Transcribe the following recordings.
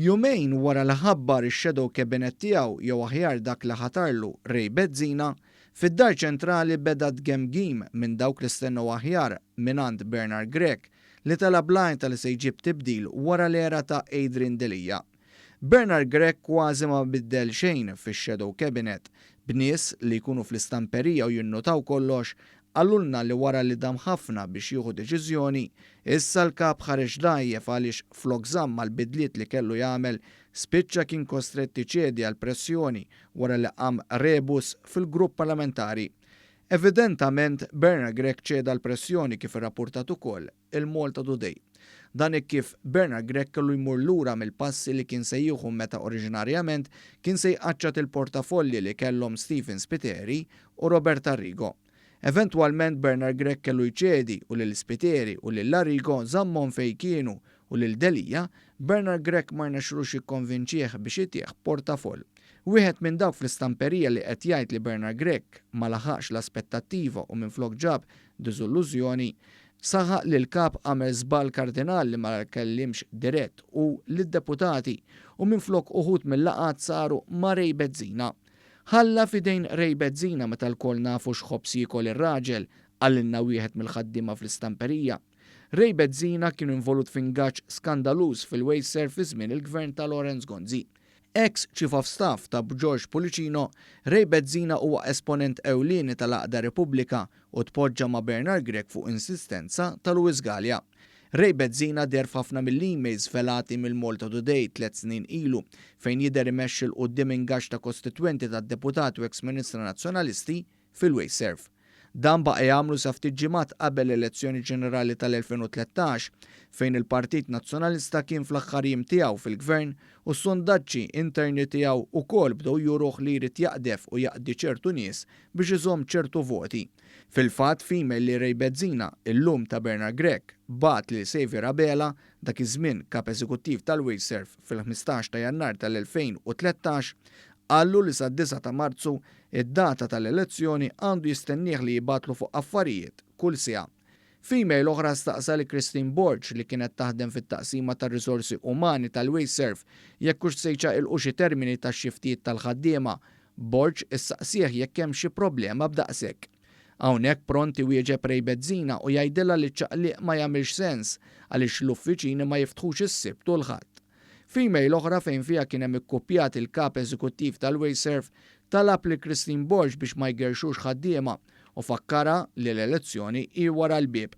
Jumejn wara li ħabbar ix-shadow cabinet tiegħu jew aħjar dak li ħatarlu Ray Bezzina, fid-Dar Ċentrali beda tgemgim minn dawk li stennew aħjar mingħand Bernard Grech li tela' bl-għajta li se jġib tibdil wara l-era ta' Adrian Delia. Bernard Grech kważi ma biddel xejn fix-shadow cabinet, b'nies li jkunu fl-istamperija u jinnutaw kollox qalulna li wara li dam ħafna biex jieħu deċiżjoni, issa l-Kap ħareġ dgħajjef għaliex flok żamm mal-bidliet li kellu jagħmel, spiċċa kien kostrett iċedi għall-pressjoni wara li qam rebus fil-grupp parlamentari. Evidentament, Bernard Grech ċeda għall-pressjoni kif irrappurtat ukoll il-Malta Today. Dan hekk kif Bernard Grech kellu jmur lura mill-passi li kien se jieħu meta oriġinarjament kien se jqaċċat il-portafolli li kellhom Stephen Spiteri u Robert Arrigo. Eventwalment Bernard Grech kellu jċedi u lil Spiteri u lil Arrigo żammhom fejn kienu u lil Delia, Bernard Grech ma rnexxilux jikkonvinċih biex itih portafoll. Wieħed minn dawk fl-istamperija li qed jgħid li Bernard Grech ma laħaqx l-aspettattiva u minflok ġab diżillużjoni, saħaq li l-Kap għamel żball kardinal li ma kellimx dirett u lid-deputati u minflok uħud mill-laqgħat saru ma' Ray Bezzina. Ħalla f'idejn Ray Bezzina meta lkoll nafu x'ħobż jiekol ir-raġel, qalilna wieħed mill-ħaddiema fl-istamperija. Ray Bezzina kien involut f'ingaġġ skandaluż fil-Wasteserv fi żmien il-gvern ta' Lawrence Gonzi. Ex Chief of Staff ta' George Pullicino, Ray Bezzina huwa esponent ewlieni tal-Għaqda Repubblika u tpoġġa ma' Bernard Grech fuq insistenza ta' Louis Galea. Ray Bezzina deher f'ħafna mill-emails żvelati mill-Malta Today tlett snin ilu fejn jidher imexxi 'l quddiem ingaġġ ta' kostitwenti tad-deputat u eks-Ministra Nazzjonalisti fil-Wasteserv. Dan baqa' jagħmlu sa ftit ġimgħat qabel l-elezzjoni ġenerali tal-2013 fejn il-Partit Nazzjonalista kien fl-aħħar jiem tiegħu fil-Gvern u s-sondaġġi interni tiegħu wkoll bdew juruh li jrid jaqdef u jaqdi ċertu nies biex iżomm ċertu voti. Fil-fatt, f'email li Ray Bezzina, illum ta' Bernard Grech, bagħat lil Saviour Abela, dak iż-żmien Kap Eżekuttiv tal-Wasteserv fil-15 ta' Jannar tal-2013, qallu li sad-9 ta' Marzu, id-data tal-elezzjoni, għandu jistennieh li jibgħatlu fuq affarijiet kull siegħa. F'email oħra staqsa li Christine Borg li kienet taħdem fit-taqsima tar-riżorsi umani tal-Wasteserv jekk hux se jċaqilqu xi termini tax-xiftijiet tal-ħaddiema Borg issaqsih jekk hemm xi problema b'daqshekk. Hawnhekk pront iwieġeb Ray Bezzina u jgħidilha li ċ-ċaqliq ma jagħmilx sens għaliex l-uffiċini ma jiftħux is-Sibt u l-Ħadd. F'email oħra fejn fiha kien hemm ikkupjat il-Kap Eżekuttiv tal-Wasteserv talab lil Christine Borg biex ma jgerrxux ħaddiema u fakkarha li l-elezzjoni hi wara l-bieb.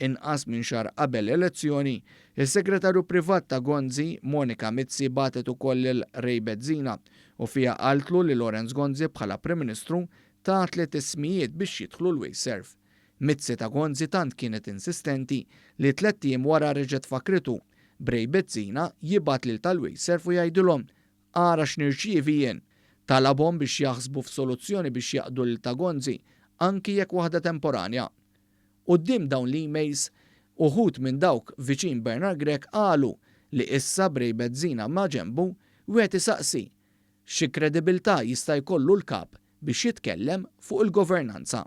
Inqas minn xahar qabel l-elezzjoni, is-Segretarju Privat ta' Gonzi, Monica Mizzi bagħtet ukoll lil Ray Bezzina u fiha qaltlu li Lawrence Gonzi bħala Prim Ministru ta tliet ismijiet biex jidħlu l-Wasteserv. Mizzi ta' Gonzi tant kienet insistenti li tlett ijiem wara reġgħet fakkritu, b'Ray Bezzina jibgħat lil tal-Wasteserv u jgħidilhom ara x'nirċievi jien. Talabhom biex jaħsbu f'soluzzjoni biex jaqdu lil ta' Gonzi, anki jekk waħda temporanja. Quddiem dawn l-emails, uħud minn dawk viċin Bernard Grech qalu li issa b'Ray Bezzina ma' ġenbu, wieħed isaqsi xi kredibilità jista' jkollu l-Kap biex jitkellem fuq il-governanza.